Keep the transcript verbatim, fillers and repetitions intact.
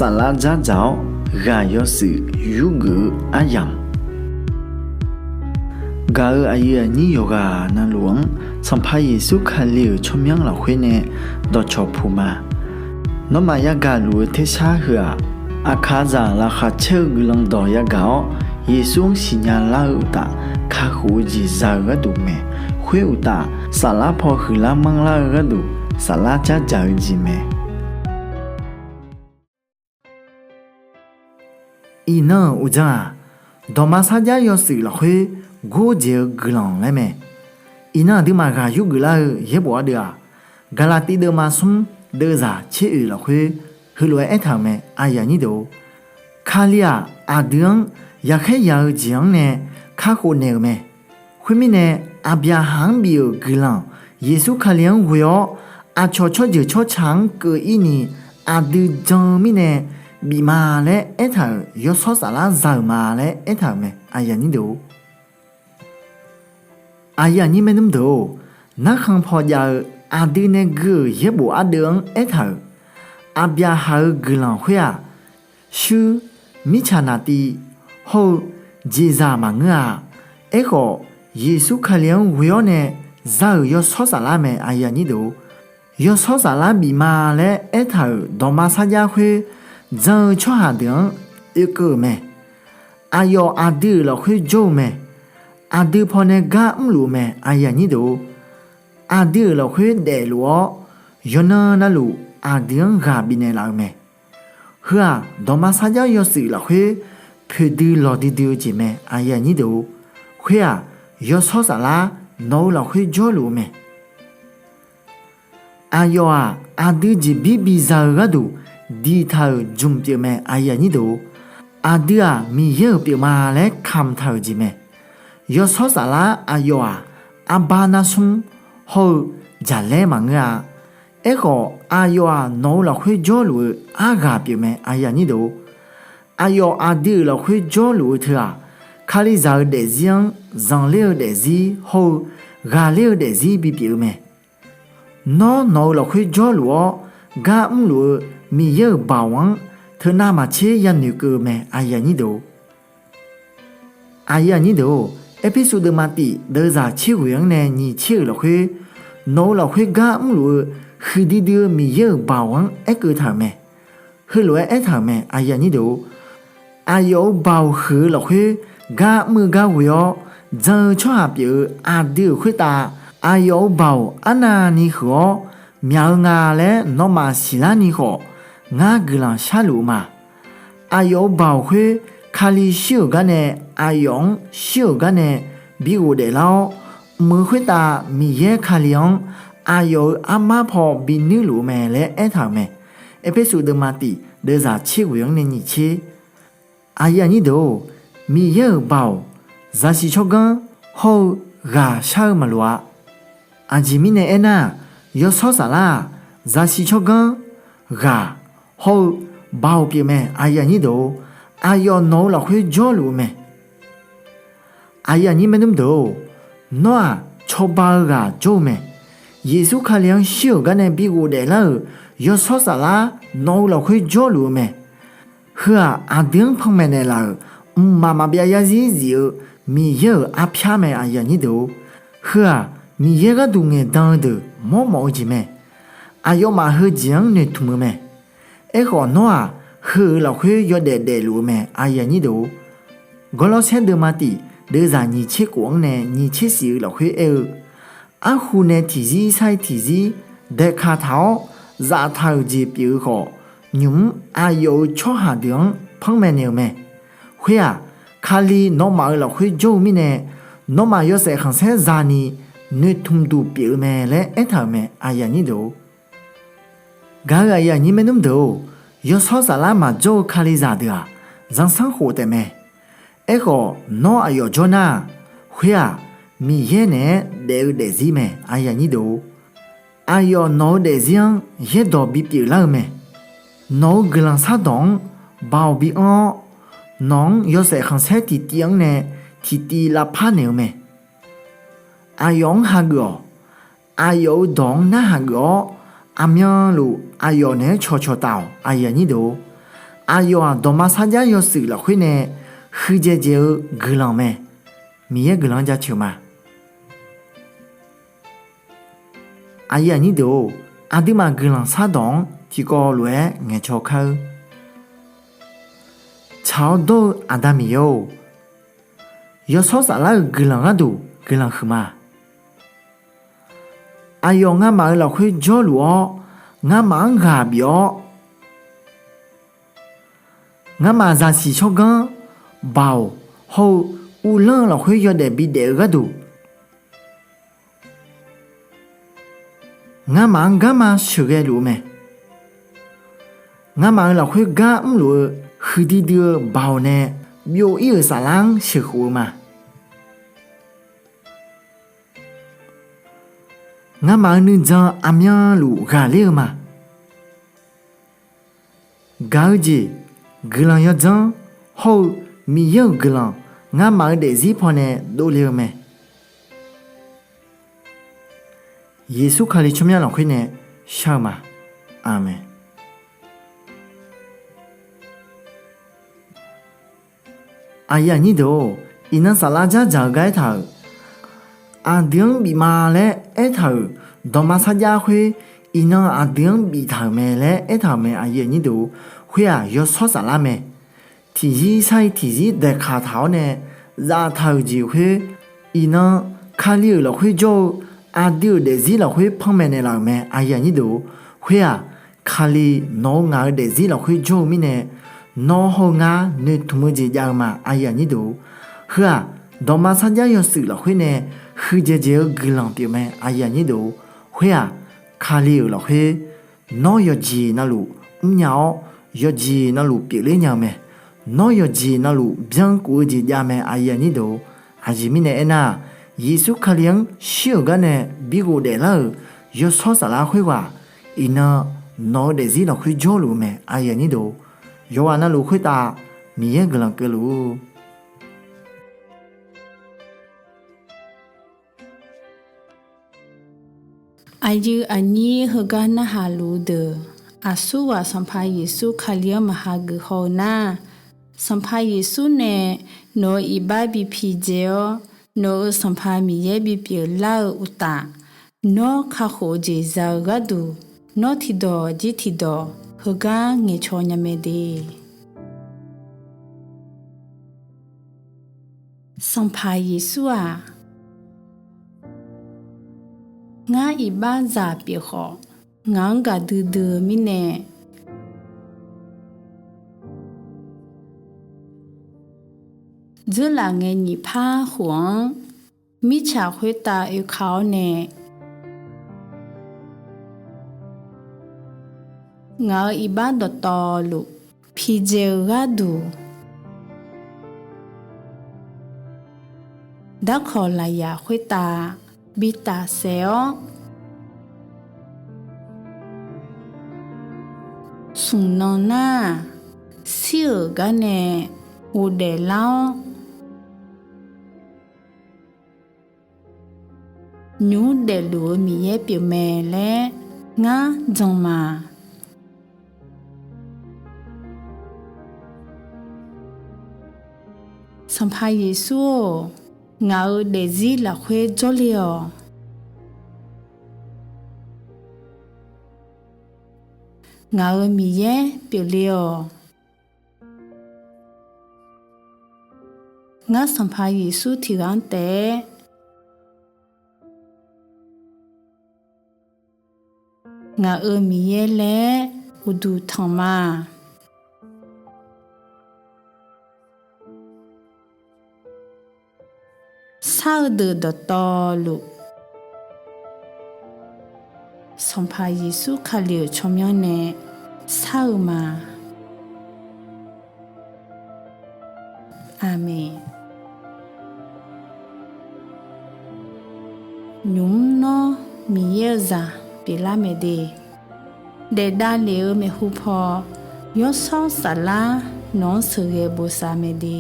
Saflar dzardzaq-awr ghaq yawshuif yurgeuf-eu aryamq, gaq-euq aqyuif aqnyir yawqghaq navluf-anr Sanqpaq Yeqsur Kali-euq tsawrmyanr lafkhoer nae dawqcawq puq ma. Nawmaf yagaq luf-eu tersar heu-aq, aqkaqzaq laqkhaq caer-eu guiqlanq dawq yagaq-awr, Yeqsur-anr siqnya lar-eu uqtaf, kakhof-eu jeq za-eu gharduq mae. Khoer uqtaf, saflar paw huiqlar manrlar-eu gharduq, saflar dzardzaq-eu jeq mae. Iqnan-euq uqdzan-aq, dawqma sarjax yawshuif lafkhoer gordzaeq-eu guiqlanq laer mae. Iqnan aqduimaf ghaq yurgeuf lar-eu yaerbof ardeuv-aq, Gaqlaqtiv deuvma smr deuvzaq tser oeq lafkhoer heulof-aer aertaq-euq mae, aqyuif aqnyir deuq-or, Kali-aq, aqdui-anr yaqkhaer yaq-eu jeq-anr nae kakhof naeq-euq mae. Khoermirnae, Aqbyaqhaq-anr bif-euq guiqlanq Yeqsur Kali-anr ghoe-awr, aqcawq tsawrjeuq tsawrca-anr keuv-ir ni aqdui jan-eu mirnae bif ma laer aertaq-euq yawshawr saflar za-euq ma laer aertaq-euq mae, aqyuif aqnyir deuq-or. Aqyuif aqnyir maernmr deuq-or, narkhan paw jav-eu aqdui nae gui-euq yaerbof ardeuv-anr aertaq-euq, Aqbyaqhaq-euq guiqlanq khoer-aq, shuir, mirtsaq naqtiv, hawr-eu jeqzaq maqngeur-a. Aerkhawf, Yeqsur Kali-anr ghoe-awr nae za-euq yawshawr saflar mae, aqyuif aqnyir deuq-or. Yawshawr saflar bif ma laer aertaq-euq dawqma sarjax khoer jan-eu tsawrhaq deuq-anr oekeuv-euq mae. Aqyawf aqdui-euq lafkhoer jawr-eu mae. Aqdui pawnae gar mrluf-eu mae, aqyuif aqnyir deuq-or. Aqdui-euq lafkhoer daefluf-awr, yawqnan navluf aqdui-anr ghaq bifnaeq laf-eu mae. Heu-aq, dawqma sarjax yawshuif lafkhoer poeqdui lawqdui dui-eu jeq mae, aqyuif aqnyir deuq-or. Khoer-aq, yawshawr saflar nawq-eu lafkhoer jawrluf-eu mae. Aqyawf-aq, aqdui jeqbir biza-eu gharduq diqtaq-euq jmq pyeuf mae, aqyuif aqnyir deuq-or. Aqdui-aq, Miqyaer-euq pyeufma laer kamq taq-euq jeq mae. Yawshawr saflar aqyawf-aq, arbar narsmr hawr-eu jaqlaer maqngeur-a. Aerkhawf, aqyawf-aq, nawq-eu lafkhoer jawrluf-eu arghaq pyeufmae, aqyuif aqnyir deuq-or. Aqyawf aqdui-euq lafkhoer jawrluf-eu teu-aq, Kalizaq-eu daefzir-anr zanqler-eu daefzir hawr-eu ghaqler-eu daefzir bipyeuf-eu mae. Nawr, nawq-eu lafkhoer jawrluf-awr gar mrluf-eu Miqyaer-euq baoq-anr teunav maqtser yanoeq keuv-eu mae, aqyuif aqnyir deuq-or. Aqyuif aqnyir deuq-or, Erpersu deuvma tif deuvzaq tser ghoeq-anr nae nyiq tser-euq lafkhoer, nawq-eu lafkhoer gar mrluf-eu huiqdui dui-eu Miqyaer-euq baoq-anr aerkeuv taq-euq mae. Heulof-aer aertaq-euq mae, aqyuif aqnyir deuq-or. Aqyawf-euq baoq huiq-eu lafkhoer gar mr-eu gar ghoe-awr jan-eu tsawrhaq pyeuf-eu aqdui-euq khoertav, aqyawf-euq baoq arnavni huiq-awr myaq-eu nga laer nawmaf siqlar ni khawf, ngar guiqlanq sharluf-eu ma. Aqyawf-euq baoq khoer Kali shir-euq gar nae, aqyawf-anr shir-euq gar nae bi ghofdaef lar-awr, mq-eu khoertav Miqyaer Kali-anr aqyawf-euq armar paw binuir luf-eu mae laer aertaq-euq mae. Erpersu deuvma tif deuvzaq tser ghoeq-anr nae nyiq tser. Aqyuif aqnyir deuq-or, Miqyaer-euq baoq zaqsiq tsawrganr hawr-eu ghaq shar-eu maqloq-a. Aqjeq mirnae aernar-aq, yawshawr saflar-aq, zaqsiq tsawrganr, ghaq hawr-eu baoq pyeufmae, aqyuif aqnyir deuq-or. Aqyawf nawq-eu lafkhoer jawrluf-eu mae. Aqyuif aqnyir maernmr deuq-or, nawr-aq, cawba-eu ghaq jawr-eu mae. Yeqsur Kali-anr shir-euq gar nae bi ghofdaef lar-euq yawshawr saflar nawq-eu lafkhoer jawrluf-eu mae. Heu-aq, aqdui-anr panmaeq naeqlaf-euq mqmaq maqbyav yarzir zif-eu Miqyaer-euq arpyar mae, aqyuif aqnyir deuq-or. Heu-aq, Miqyaer gharduq ngaeqdan-eu deuq mawrmawf-eu jeq mae. Aqyawfmaf heujeq-anr noeqtmq-eu mae. Aerkhawf-nawr-aq, heu-euq lafkhoer yawdaef daefluf-eu mae, aqyuif aqnyir deuq-or. Gawrlawrsaer deuvma tif deuvzaq nyiq tser khof-anr nae nyiq tser shif-eu lafkhoer aer-eu, arhu nae tiqzir sar-ir tiqzir daeqkaq taq-awr zaftaq-euq jeq pyeuf-eu khawf, nymq-mr aqyawf-euq tsawrhaq deuq-anr panmaeq naeq-eu mae. Khoer-aq, Kali nawmaf-euq lafkhoer jawr-eu mirnae, nawmaf yawshaef khanqsaer za'ni noeqtmq duq pyeuf-eu mae laer aertaq-euq mae, aqyuif aqnyir deuq-or. Gaq-eu aqyuif aqnyir maernmr deuq-or, yawshawr saflar maqjawr-eu Kalizaq deuq-aq, zanrsanrkhof taefmae. Aerkhawf, nawr aqyawf jawr nar-aq, khoer-aq, Miqyaer naeq-aer daef-eu daefzir mae, aqyuif aqnyir deuq-or. Aqyawf nawq-eu daefzir-anr yaerdawq bipyeuf lar-eu mae. Nawq-eu guiqlanq shardawq-anr baoq bianr-awr, nawq-anr yawshaef khanqsaer tiqtiv-anr nae tiqtiv lavpar naeq-eu mae. Aqyawf-anr hageuf-awq. Aqyawf-euq dawq-anr narhaq geuf-awr, aqmyanluf aqyawf naeq-aer cawqcawq taf-awq, aqyuif aqnyir deuq-or. Aqyawf-aq, dawqma sarjax yawshuif lafkhoer nae huiqdzaeq dzaeq-eu guiqlanq mae. Miqyaer guiqlanq-anr jaceuq ma. Aqyuif aqnyir deuq-or, aqduimaf guiqlanq shardawq-anr tiqkawv lof-aer ngaeqcaw kar-eur. Tsaq-awr dawr-eu Aqda Miqyaer-or, yawshawr saflar-euq guiqlanq gharduq guiqlanq huiqma. Aqyawf ngamaf-euq lafkhoer jawrluf-awr, ngamaf-anr ghaq bif-awr, ngamaf zaqsiq tsawrganr, baoq hawr-eu uvlanr-eu lafkhoer yawdaef bidaef-eu gharduq, ngamaf-anr garma sheuqghae luf-eu mae. Ngamaf-euq lafkhoer gar mrluf-eu huiqdui dui-eu baoq nae byov-ir-euq saflar-anr sheuqkhof-eu ma. Ngamaf-euq nuijan aqmyanluf ghaqler-eu ma. Gaq-eu jeq, guiqlanq yawdzanr hawr-eu Miqyaer-euq guiqlanq ngamaf-euq daefzir pawnae dovle-eu mae. Yeqsur Kali tsawrmyanr lafkhoer nae shar-eu ma. Aqmeq. Aqyuif aqnyir deuq-or, iqnan saflar dzardzaq-eu gar aertaq-euq, aqdui-anr bif ma laer aertaq-euq, dawqma sarjax khoer iqnan aqdui-anr biftaq-euq mae laer aertaq-euq mae. Aqyuif aqnyir deuq-or, khoer-aq yawshawr saflar mae. Tiqzir sar-ir tiqzir daeqkaq taq-awr nae zaftaq-euq jeq khoer, iqnan Kali-euq lafkhoer jawr-eu aqdui-euq daefzir lafkhoer panmaeq naeqlaf-euq mae. Aqyuif aqnyir deuq-or, khoer-aq Kali nawq-eu ngaq-eu daefzir lafkhoer jawr-eu mirnae, nawr hawr-eu ngar noeqtmq-eu jeq jav-eu ma. Aqyuif aqnyir deuq-or, heu-aq dawqma sarjax yawshuif lafkhoer nae huiqdzaeq dzaeq-eu guiqlanq pyeuf mae. Aqyuif aqnyir deuq-or, khoer-aq Kali-euq lafkhoer nawr yawqjeq navluf mrnya-awr, yawqjeq navluf pyeufler nya-eu mae. Nawr yawqjeq navluf byankuf-eu jeq jav mae. Aqyuif aqnyir deuq-or, aqjeq mirnae aernar-aq, Yeqsur Kali-anr shir-euq gar nae bi ghofdaef lar-euq yawshawr saflar khoerghaq iqnan nawq-eu daefzir lafkhoer jawrluf-eu mae. Aqyuif aqnyir deuq-or, yawqghaq navluf khoertav Miqyaer guiqlanq keuvluf-ur. Aqyuif aqnyir heugar narhaq luf-eu deuq, aqsurghaq Sanqpaq Yeqsur Kali-anr maqha geuf haw-eu nar, Sanqpaq Yeqsur nae nawq-euq iqbax bi pidzae-awr, nawq-euq Sanqpaq Miqyaer bipyeuf lar-eu uqtaf, nawr kakhof-eu jeq za-eu gharduq, nawr tiqdawq jir tiqdawq heugar ngaeqcaw nya mae de. Sanqpaq Yeqsur-aq, ngar iqbaxzaq pyeuf khawf, ngaq-anr gaqdui dui-eu mirnae, dzeurlaf ngae nyiq par khof-anr mirtsaq khoertav oeka-awr nae, ngaq-euq iqbax dawqtawvluf pidzae-eu gharduq, darkawq lafyaq khoertav bi tafsaef-awr, smq nan nar-aq, shir-euq gar nae ghofdaef lar-awr, nymq mr daefluf-eu Miqyaer pyeuf mae laer ngar jan ma. Sanqpaq Yeqsur-or, ngaq-euq daefzir lafkhoer jawrle-awq. Ngaq-euq Miqyaer pyeufle-awq. Ngar Sanqpaq Yeqsur tiqghaq-anr taef-aer ngaq-euq Miqyaer laer uqduq tanq ma. Shar-eu deuq dawqtawvluf, Sanqpaq Yeqsur Kali-euq tsawrmyanr nae shar-eu ma. Aqmeq. Nymq mr nawr Miqyaer-eu zaq pyeuflar mae de, daef davlef-eu maeqhu paw, yawshawr saflar nawq-anr sheuqghae bosav mae de.